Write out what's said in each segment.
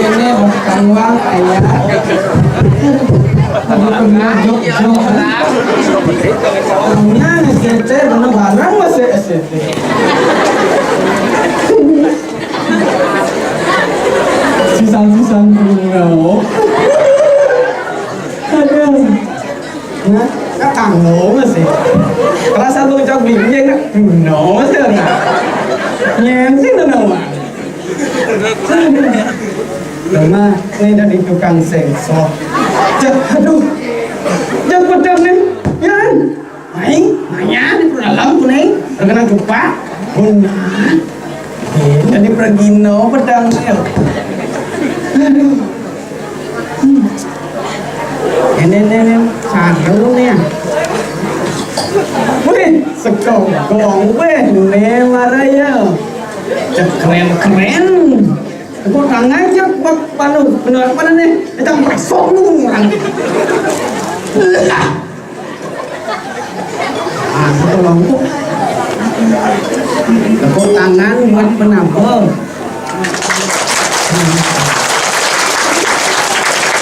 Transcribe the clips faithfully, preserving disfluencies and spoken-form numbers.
Ini bukan uang, ayah. Tadi pernah jok-jok. Taunya S C T, mana barang masih S C T. Sisan-sisan bunga. Aduh. Nah, kanggo masih. Rasa tuh cok binjeng, no masih, nah. Nyensi tuh nama. Nah, ini dari tukang sensor. Cek, aduh. Cek pedang nih, Yan. Main, nanya di dalam tuh nih. Terkena jumpa. Bunda. Ini pergi no pedang nih. Aduh. Hmm. Ini, ini, ini, saru nih ya. Wih, sekongkong, wih, nih marah ya. Cek keren-keren. Aku tangan aja buat panu, bener apa nih? Kita masuk lu orang. Ah, satu lompok. Tepuk tangan buat penabel.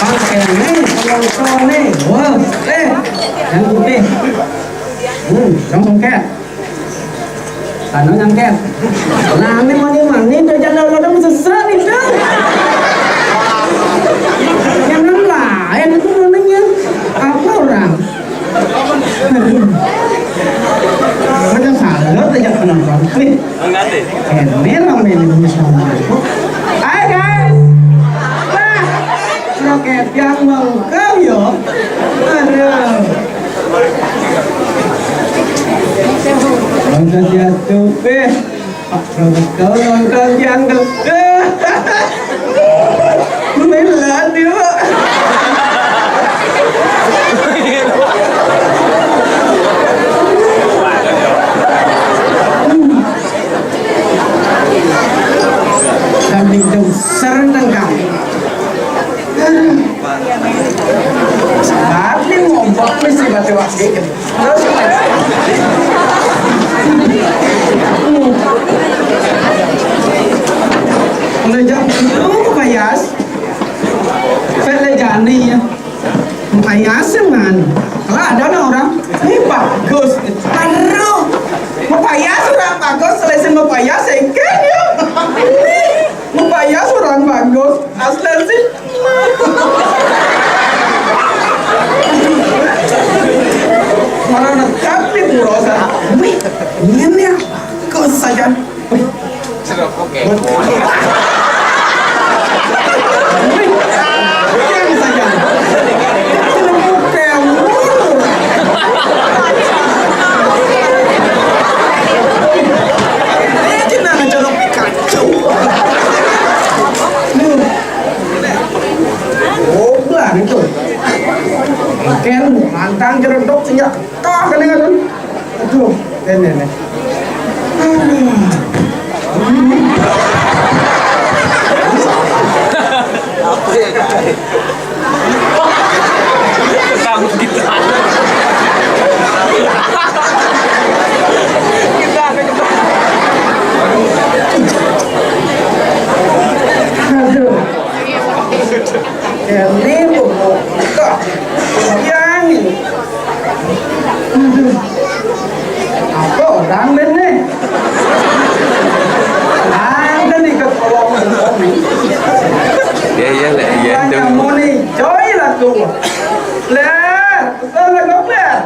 Oke, nih, penonton nih. Wah, eh, yang putih. Hmm, yang songket. Sana nyangket. Nah, ini mani-mani, udah jangan orang sesat itu. Yang lain itu namanya apa orang? Macam salah aja penonton. Wih, ini rame ini sama aku. Hai guys. Wah, udah kayak yang mengkam yo. Aduh. Bangsa jatuh. Wih. Kau nonton yang ke-, melat dia. Kambing dong, serentang kau. Tapi ngobak nih si batu wakil. Udah jam belum payas. Pele jani ya. Payas man. Kalau ada orang, ini bagus. Aduh. Mau payas orang bagus, selesai mau payas, engken ya. Ini mau payas orang bagus. Asli sih. Mana nak tapi pulau sana. Wih, ini ya. Kau saja. Wih. Wih, yang saja. Cerupuk kamu. Ini jenang cerupuk kacau. Duh. Goblok itu. Ken, mantang jerodok sejak kah kena kan? Aduh, ini nih. Aduh. Apa ya, Kak? Kamu gitu. Kita ada kita. Aduh. Ini pembuka. Yang ini. Aduh. Apa orang ini? Ada nih ke kolong. Ya, ya, lah, ya, itu. Yang mau nih, coy lah tuh. Lah, betul lah, Gopler.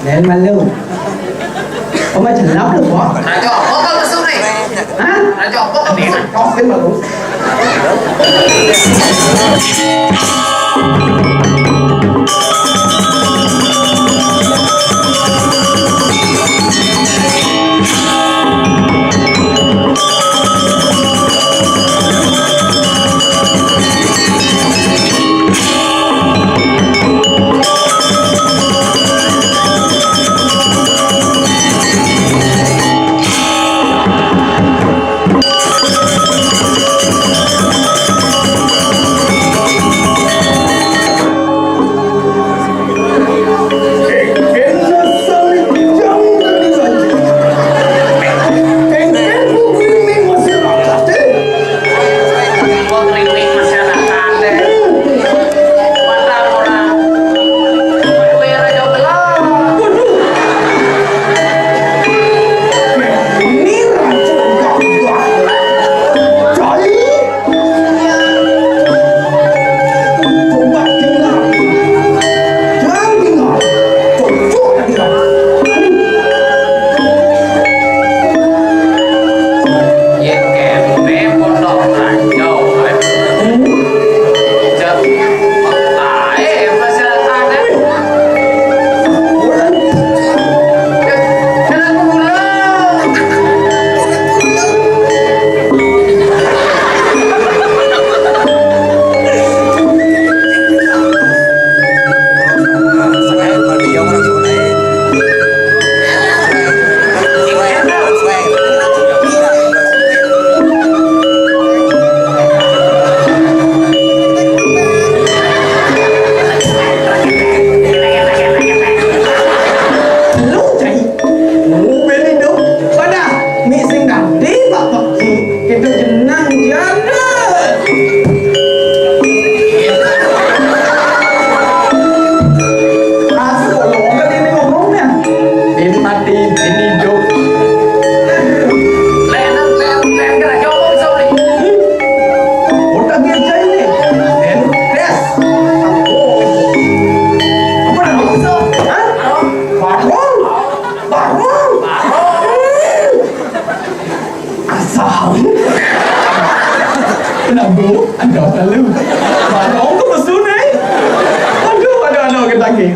Nén malu. Apa jelap lu, Bok? Raja apa kau mesum ni? Hah? Raja apa kau mesum? Kau sih malu. Lu cai, ngubeni dong. Pada mi sing dadi, Pak Peki. Kita jenang janda. Asik, kalau enggak ini ngomongnya. Ini mati, ini hidup. Lenan, lenan, lenan, kena jawab, bisa beli. Udah dia cai nih. Lenan, des. Apa namanya? Hah? Barong. Barong. Asal. Kenapa? Ada apa lu? Barong tuh lesu nih. Aduh, aduh, aduh, kita lagi.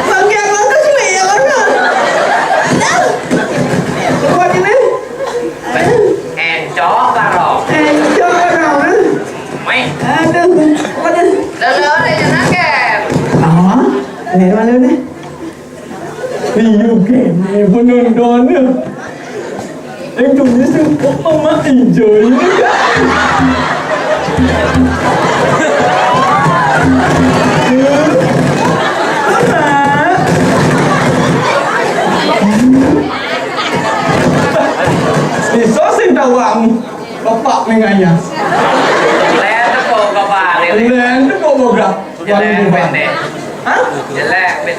Bangke aku tuh cuma ya, kan? Kuat ini. Encok karo. Encok karo. Wih. Aduh, waduh. Lele ora nyenaken. Ah, ini mana nih? Iya, kene penontonnya. Indonesia kok mama ijo ini? Jelek, Ben, deh. Hah? Jelek, Ben.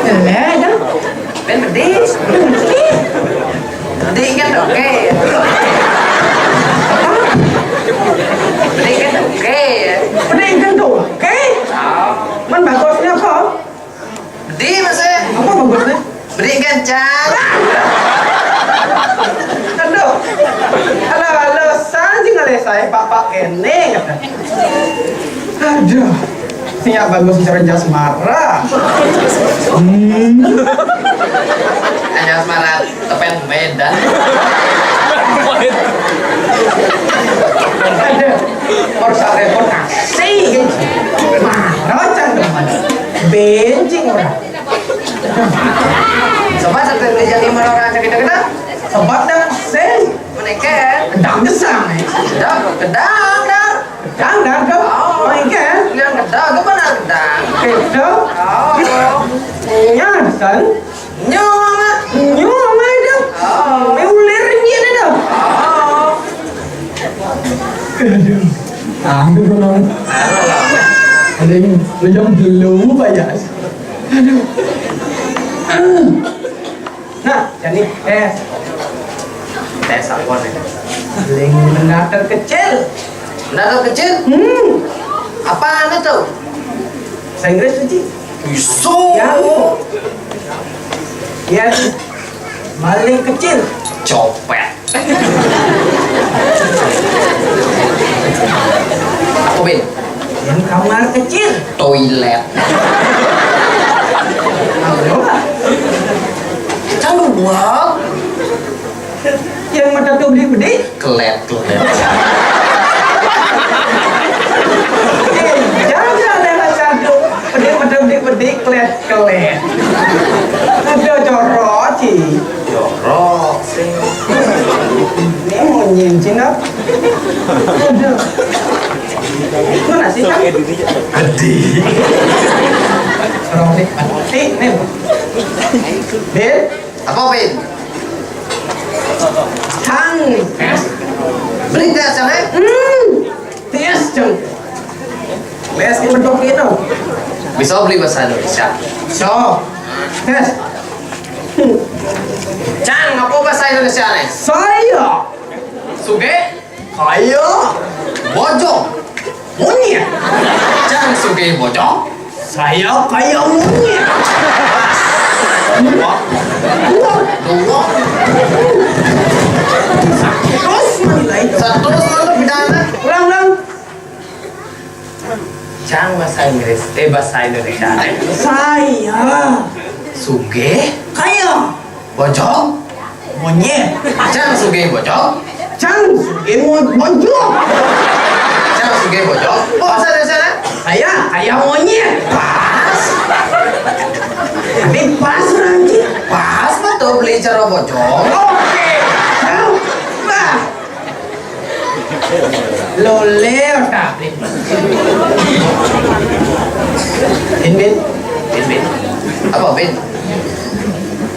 Jelek, dah. Ben pedih. Pedih. Pedih kan oke. Apa? Pedih kan oke. Pedih kan oke? Oh. Man bagusnya apa? Bedi, Mas, eh. Apa bagusnya? Bedi kencang. Aduh. Alah, alah, sanjing alai saya, Pak, Pak, kene, kata. Aduh. Ini bagus cerdas marah. Hmm. Hanya semangat tepen Medan. Aduh. Harus ada reputasi. Marah, can, teman. Benci orang. Sebab satu Indonesia Timur orang sakit-sakit. Sebab dah sing. Menikah. Dah gesang, eh. Dah gedang dah. Gedang dah dah. Oh. Menikah. Yang gedang ke mana gedang? Itu. Oh. Nyasan. Nyong. Nyong itu. Oh. Meulir ni dah. Oh. Aduh. Aduh, kenapa? Ada yang lejang dulu, Pak, ya. Aduh. Nah, jadi tes. Tes apa nih? Ling benda terkecil. Benda terkecil? Hmm. Apa itu? Bahasa Inggris tuh, Ci. Bisa. Ya. Ya. Paling kecil. Copet. Apa, Ben? Yang kamar kecil. Toilet. Aduh. Cang dua. Yang mata tuh bedik-bedik. Kelet, kelet. Eh, jangan ada satu. Bedik, bedik, bedik, bedik, kelet, kelet. Ada jorok, Ci. Jorok, sih. Ini mau nyincin apa? Aduh. Mana sih, Kang? Adi. Orang nih, mati nih. Dit. Apa, Pin? Cang. Beli tes, Cang, eh? Hmm. Tes, Cang. Les ke bentuk itu. Bisa beli bahasa Indonesia. So. Tes. Cang, apa bahasa Indonesia nih? Saya. Suge? Kaya. Bojong. Monyet. Cang suge bojong. Saya kaya monyet. Dua. Dua. Dua. Terus menilai. Satu terus mana pidana? Ulang, ulang. Cang bahasa Inggris, eh, bahasa Indonesia. Saya. Suge. Kaya. Bojong. Monyet. Cang suge bojong. Cang suge mo-, bojong. Cang suge bojong. Bahasa Indonesia, nah? Saya kaya monyet. Pas. Tapi pas nanti. Pas betul beli cara bojong. Oke. Cang. Bah. Lole otak. Bin, Bin. Bin, Bin. Apa, Bin?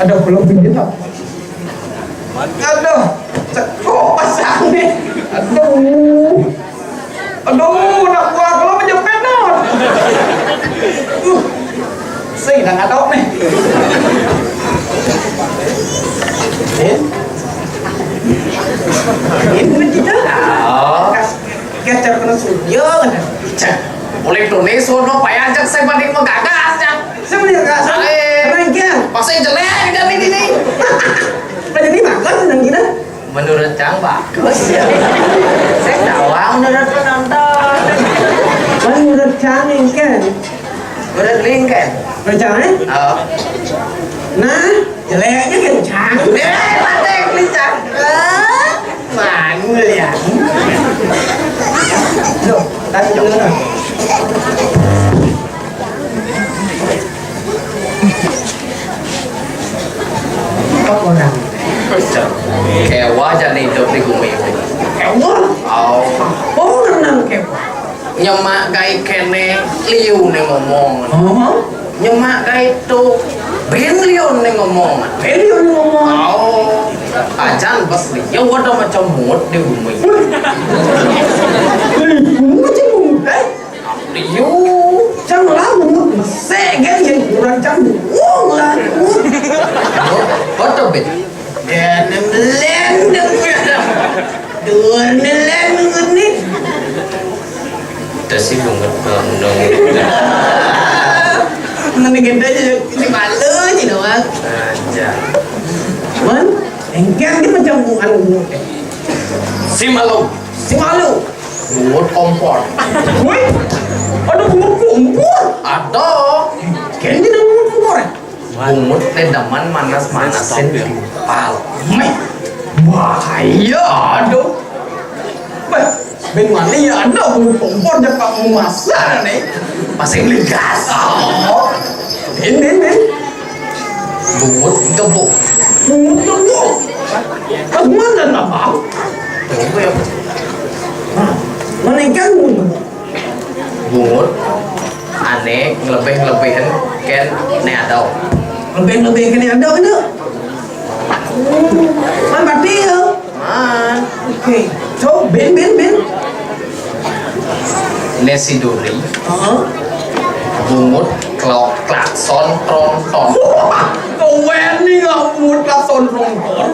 Aduh, belum Bin, Bin, apa? Aduh, cekok pasang nih. Aduh. Aduh, nak buah kalau menjepit, Nur. Uh, sing, nak ngadok nih. Bin. Ini kita. Oh. Kas-, kacar kena sujud. Cek. Boleh tulis, sono payah cek saya banding menggagas, cek. Saya banding menggagas. Ae. Keren, kan? Pas saya jelek, jadi ini. Jadi bagus, senang gila. Menurut Cang, bagus. Saya tahu, menurut penonton. Menurut Cang, kan? Udah link kan? Kencang, eh? Oh. Nah, jeleknya kencang. Eh, mati kencang. Eh, manggul ya. Loh, tadi dulu, nah. Apa orang? Kewa jani hidup di bumi ini. Kewa? Oh. Orang kewa. Nyemak gai kene liu ne ngomong. Oh. Nyemak gai tu bin liu ne ngomong. Bin liu ne ngomong. Oh. Ajan pas dia ada macam mut di bumi. Macam mut, eh? Dia macam lah mut mesek kan, yang kurang cang buang lah mut. Foto bet. Dia nelen dong. Dua nelen mut nih. Kita sih bungut dong. Mana kita aja si malu sih doang. Aja. Cuman engkén dia macam bukan bungut. Si malu. Si malu. Bungut kompor. Woi, ada bungut kompor. Ada. Kayaknya ada bungut kompor. Bungut teh demen manas-manasin timpal. Meh, bahaya dong. Bah, ben mana ya ada bungut kompor, jangan mau masak nih. Masih beli gas. Oh. Din, din, din. Bungut gebuk. Bungut gebuk. Pas mana nama? Tunggu ya. Nah, mana ikan bungut gebuk? Bungut ané ngelebih-lebihin kén Né Adau. Ngelebih-lebihin kén Né Adau itu. Hmm. Man berarti ya. Man. Oke. So, bin, bin, bin. Né Siduri. Heeh. Bungut klok klakson tronton. Wah, kau ini nggak bungut klakson tronton.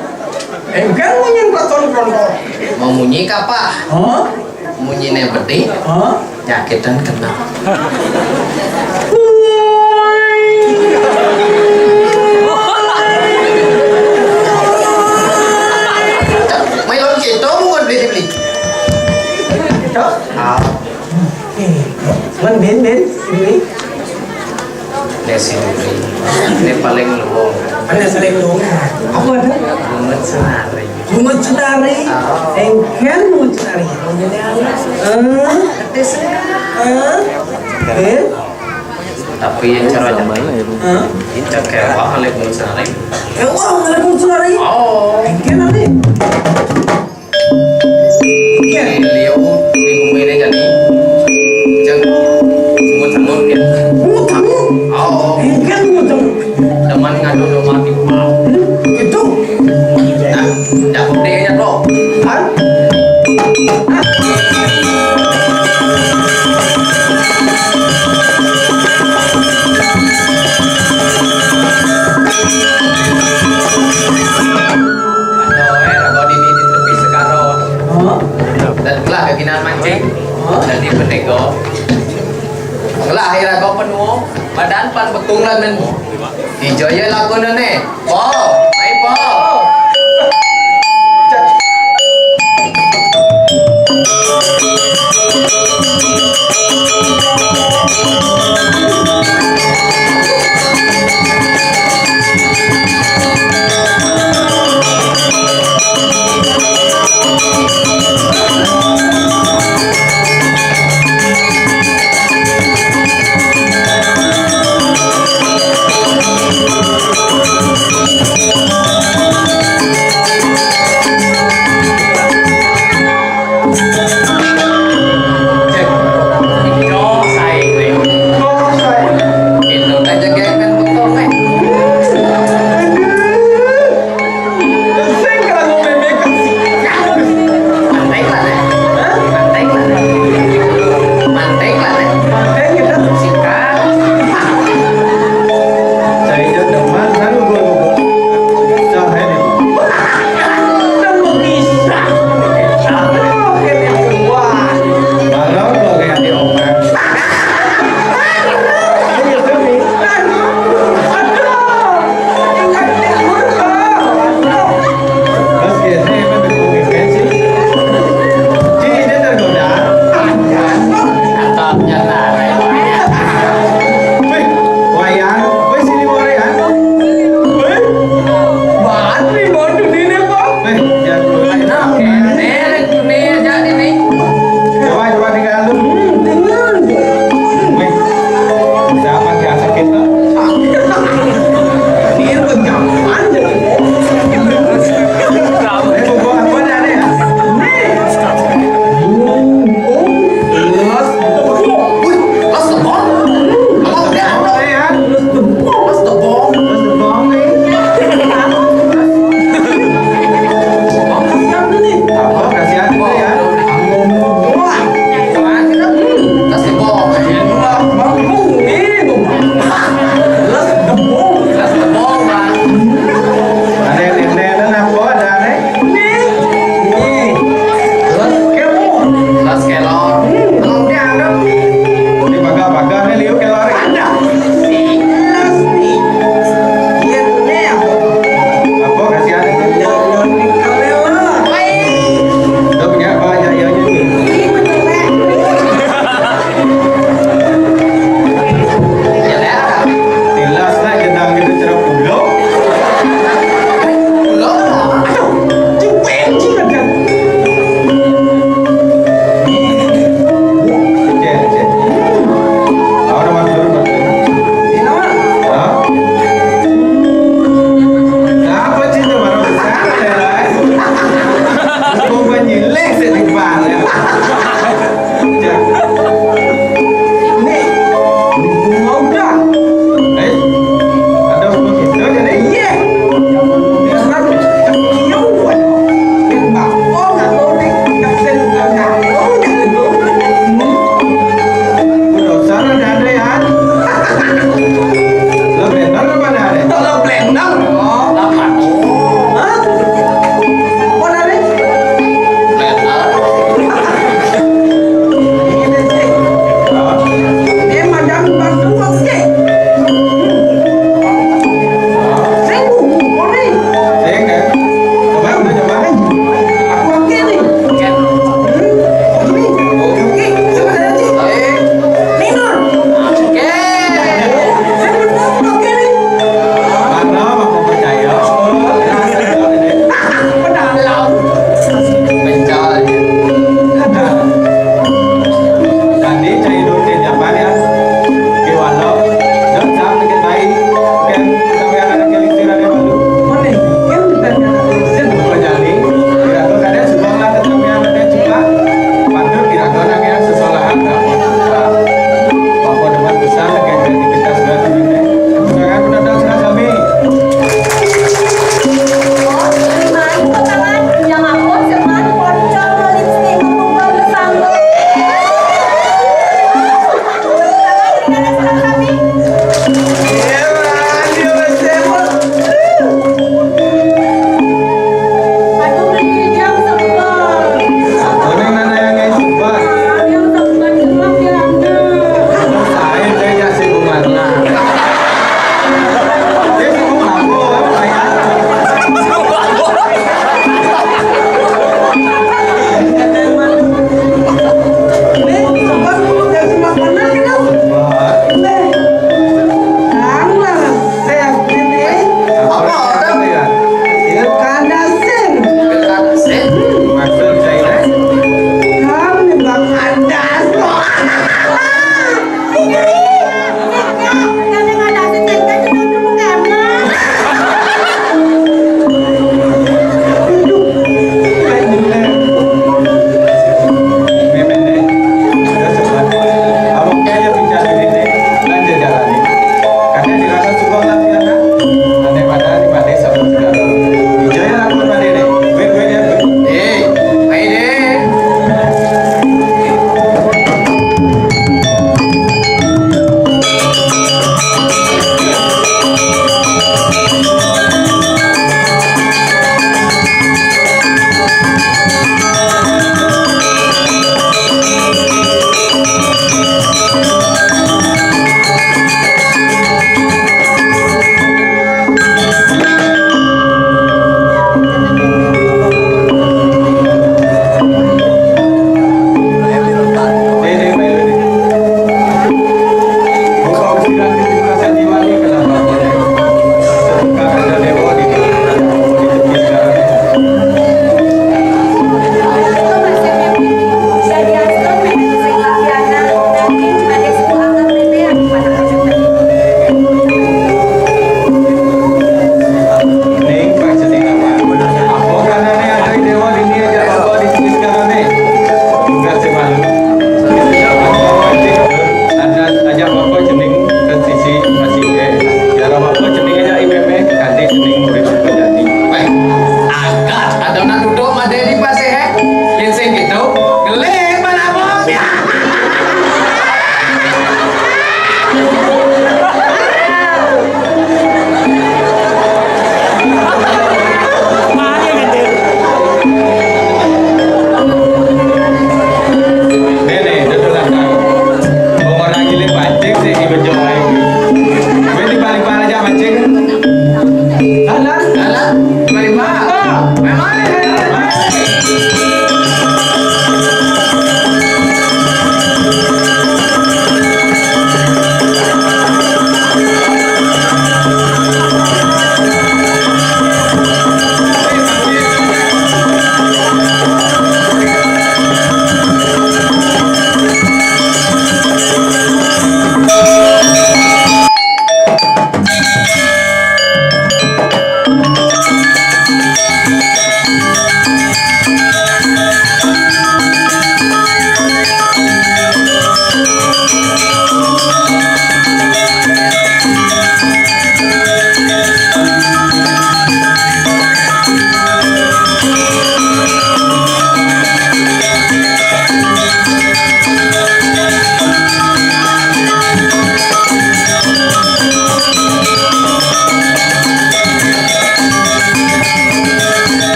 Engkén munyi klakson tronton. Mau munyi kapah? Hah? Munyiné bedik, hah? Nyakitan kena. Main lawan kita, mau beli beli. Cok? Ah. Eh, man, ben, ben, ini. Né Siduri. Né paling luwung. Paling luwung. Apa ada? Bungut Senari. Bungut Senari. Oh. Engkén Bungut Senari. Eh? Eh? Eh? Tapi yang cara aja. Hah? Ini cak kewah kali Bungut Senari. Kewah kali Bungut Senari. Oh. Engkén apa? Iya. Beliau di bumi ini jadi cek bungut sangut ya. Bungut sangut? Oh. Engkén bungut sangut. Demen ngadu domba timpal. Hmm, itu. Nah, jago deh ya, bro. Hah? Aduh, eh, raga dini di tepi segara. Hah? Dan lah keginan mancing. Hah? Jadi pendego. Lah, akhir raga penuh, badan pan bekung lan men. Dijaya lakonane. Po, ai po.